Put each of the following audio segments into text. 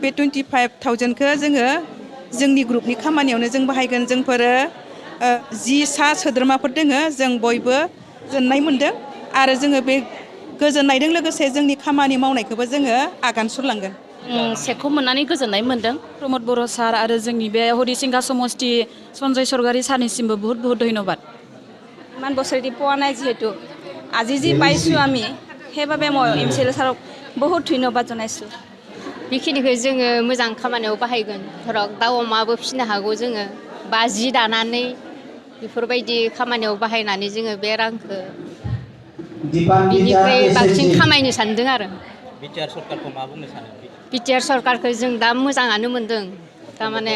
बे 25,000खौ जोङो जोंनि ग्रुपनि खामानियावनो जों बाहायगोन। जोंफोरो 10 सा सोद्रोमाफोर दोङो, जों बयबो गोजोननाय मोनदों आरो जोङो बे गोजोननायजों लोगोसे जोंनि खामानि मावनायखौबो जोङो आगान सुरलांगोन। सेकखौ मोननानै गोजोननाय मोनदों। प्रमद बर' सार आरो जोंनि बे हरिसिंगा समष्टि सन्जय सरगारि सारनिसिमबो बहुत बहुत धन्यबाद। ইমান বছৰেদি পোৱা নাই যিহেতু আজি যি পাইছোঁ আমি, সেইবাবে মই MCLA ছাৰক বহুত ধন্যবাদ জনাইছোঁ। बेखिनिखौ जोङो मोजां खामानियाव बाहायगोन। धरक दाउ अमाबो फिसिनो हागौ जोङो, बा जि दानानै बेफोरबायदि खामानियाव बाहायनानै जोङो बे रांखौ बिनिख्रुइ बांसिन खामायनो सानदों आरो। बिटिआर सरकारखौ मा बुंनो सानो? बिटिआर सरकारखौ जों दा मोजाङानो मोनदों। थारमाने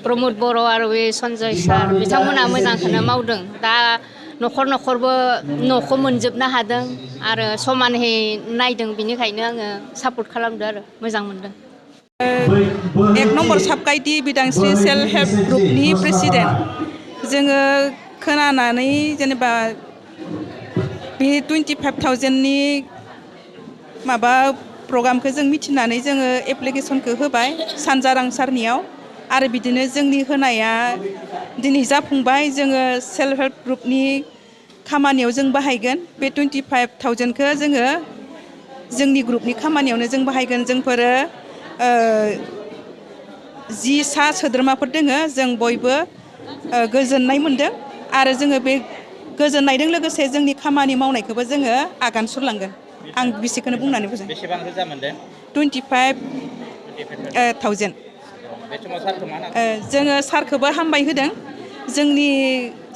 प्रमद बर' आरो बे सन्जय सार बिथांमोना मोजांखौनो मावदों। दा न'खर न'खरबो न'खौ मोनजोबनो हादों आरो समानहै नायदों, बिनिखायनो आङो सापर्ट खालामदों आरो मोजां मोनदों। 1 नम्बर साबकाइटि बिदांस्रि सेल्फ हेल्प ग्रुपनि प्रेसिडेन्ट जोङो खोनानानै जेनेबा बे 25,000नि माबा प्रग्रामखौ जों मिथिनानै जोङो एप्लिकेसनखौ होबाय सानजारां सारनियाव आरो बिदिनो जोंनि होनाया दिनै जाफुंबाय। जोङो सेल्फ हेल्प ग्रुपनि खामानियाव जों बाहायगोन। बे 25,000खौ जोङो जोंनि ग्रुपनि खामानियावनो जों बाहायगोन। जोंफोरो 10 सा सोद्रोमाफोर दोङो, जों बयबो गोजोननाय मोनदों आरो जोङो बे गोजोननायजों लोगोसे जोंनि खामानि मावनायखौबो जोङो आगान सुरलांगोन। आं बिसेखौनो बुंनानै फोजोबबाय। बेसेबां रोजा मोनदों? 25,000। बे समाव सारखौ मा होनो? जोङो सारखौबो हामबाय होदों। जोंनि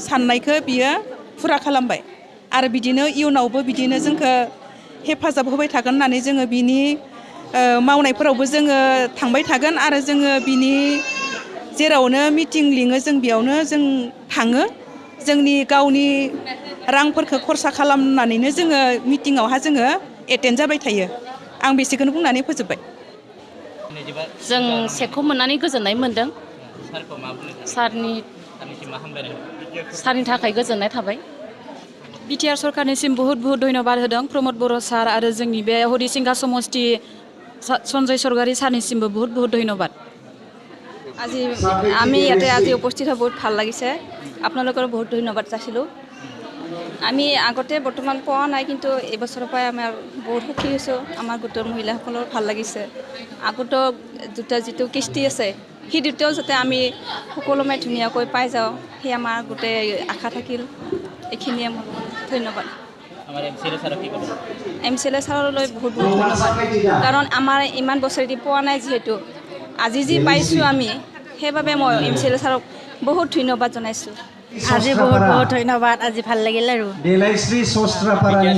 साननायखौ बियो फुरा खालामबाय आरो बिदिनो इयुनावबो बिदिनो जोंखौ हेफाजाब होबाय थागोन होननानै जोङो बिनि मावनायफोरावबो जोङो थांबाय थागोन आरो जोङो बिनि जेरावनो मिटिं लिङो जों बेयावनो जों थाङो। जोंनि गावनि रांफोरखौ खरसा खालामनानैनो जोङो मिटिङावहा जोङो एटेन्ड जाबाय थायो। आं बेसेखौनो बुंनानै फोजोबबाय। जों सेकखौ मोननानै गोजोननाय मोनदों। सारखौ मा बुंनो सानो? सारनिसिम मा हामलायनाय? सारनि थाखाय गोजोननाय थाबाय। बिटिआर सरकारनिसिम बहुत बहुत धन्यबाद होदों प्रमद बर' सार आरो जोंनि बे हरिसिंगा समष्टि सन्जय सरगारि सारनिसिमबो बहुत बहुत धन्यबाद। আজি আমি ইয়াতে আজি উপস্থিত হৈ বহুত ভাল লাগিছে। আপোনালোকৰ বহুত ধন্যবাদ যাচিলোঁ। আমি আগতে বৰ্তমান পোৱা নাই, কিন্তু এইবছৰৰ পৰাই আমাৰ বহুত সুখী হৈছোঁ। আমাৰ গোটৰ মহিলাসকলৰ ভাল লাগিছে। আগতো যিটো কিস্তি আছে, সেই দুটাও যাতে আমি সুকলমে ধুনীয়াকৈ পাই যাওঁ, সেই আমাৰ গোটেই আশা থাকিল। এইখিনিয়ে মোৰ ধন্যবাদ। আমাৰ MCLA ছাৰক কি ক'ব? MCLA ছাৰলৈ বহুত বহুত ধন্যবাদ, কাৰণ আমাৰ ইমান বছৰেদি পোৱা নাই যিহেতু আজি যি পাইছোঁ আমি, সেইবাবে মই MCLA ছাৰক বহুত ধন্যবাদ জনাইছোঁ। আজি বহুত বহুত ধন্যবাদ। আজি ভাল লাগিল আৰু বিটিআৰ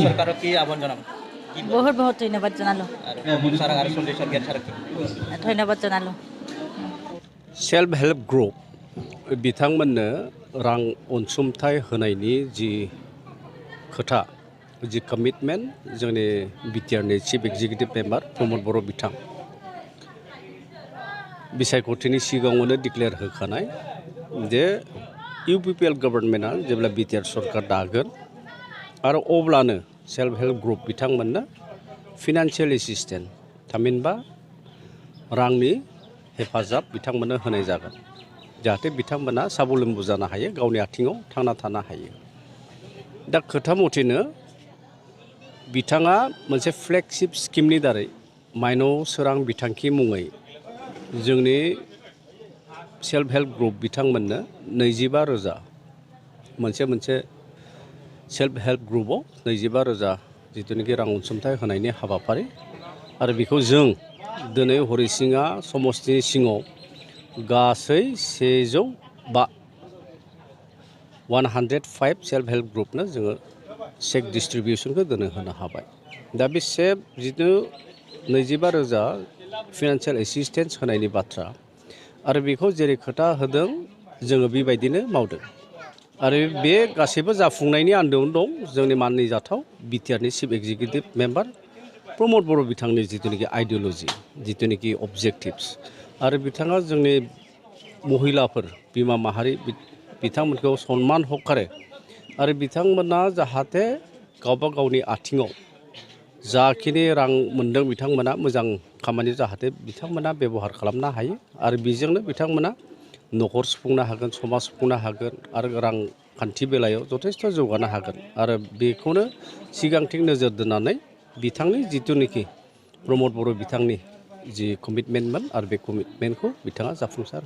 চৰকাৰক কি আহ্বান জনাম? বহুত বহুত ধন্যবাদ জনালোঁ। প্ৰমোদ ছাৰ আৰু সঞ্জয় সরকার ছাৰক কি? ধন্যবাদ জনালোঁ। सेल्फ हेल्प ग्रुप बिथांमोननो रां अनसुंथाइ होनायनि जि खोथा, जि कमिटमेन्ट जोंनि बिटिआरनि चिफ एक्जिकिउटिभ मेम्बार प्रमद बर' बिथां बिसायख'थिनि सिगाङावनो डिक्लेयार होखानाय जे UPPL गभर्नमेन्टआ जेब्ला बिटिआर सरकार दागोन आरो अब्लानो सेल्फ हेल्प ग्रुप बिथांमोननो फिनान्सियेल एसिस्टेन्ट थामहिनबा रांनि हेफाजाब बिथांमोननो होनाय जागोन, जाहाथे बिथांमोना साबलम्बी जानो हायो, गावनि आथिङाव थांना थानो हायो। दा खोथा मथेनो बिथाङा मोनसे फ्लेगशिप स्किमनि दारै माइनाव सोरां बिथांखि मुङै जोंनि सेल्फ हेल्प ग्रुप बिथांमोननो 25,000 मोनसे सेल्फ हेल्प ग्रुपआव 25,000 जिथुनिखि रां अनसुंथाइ होनायनि हाबाफारि आरो बेखौ जों दिनै हरिसिंगा समष्टिनि सिङाव गासै 105 सेल्फ हेल्प ग्रुपनो जोङो चेक डिस्ट्रिबिउसनखौ दिनै होनो हाबाय। दा बे जिथु 25,000 फिनान्सियेल एसिस्टेन्स होनायनि बाथ्रा आरो बेखौ जेरै खोथा होदों जोङो बेबायदिनो मावदों आरो बे गासैबो जाफुंनायनि आन्दोआवनो दं जोंनि मानिजाथाव बिटिआरनि चिफ एक्जिकिउटिभ मेम्बार प्रमद बर' बिथांनि जिथुनिखि आइडिय'ल'जि, जिथुनिखि अबजेक्टिभ्स आरो बिथाङा जोंनि महिलाफोर बिमा माहारि बिथांमोनखौ सनमान हखारे आरो बिथांमोना जाहाथे गावबा गावनि आथिङाव जाखिनि रां मोन्दों बिथांमोना मोजां खामानि जाहाथे बिथांमोना बेबहार खालामनो हायो आरो बेजोंनो बिथांमोना न'खर सुफुंनो हागोन समाज सुफुंनो हागोन आरो रांखान्थि बेलायाव जथेस्थ' जौगानो हागोन आरो बेखौनो सिगांथिं नोजोर दोननानै बिथांनि जिथुनिखि प्रमद बर' बिथांनि जि कमिटमेन्टमोन आरो बे कमिटमेन्टखौ बिथाङा जाफुंसार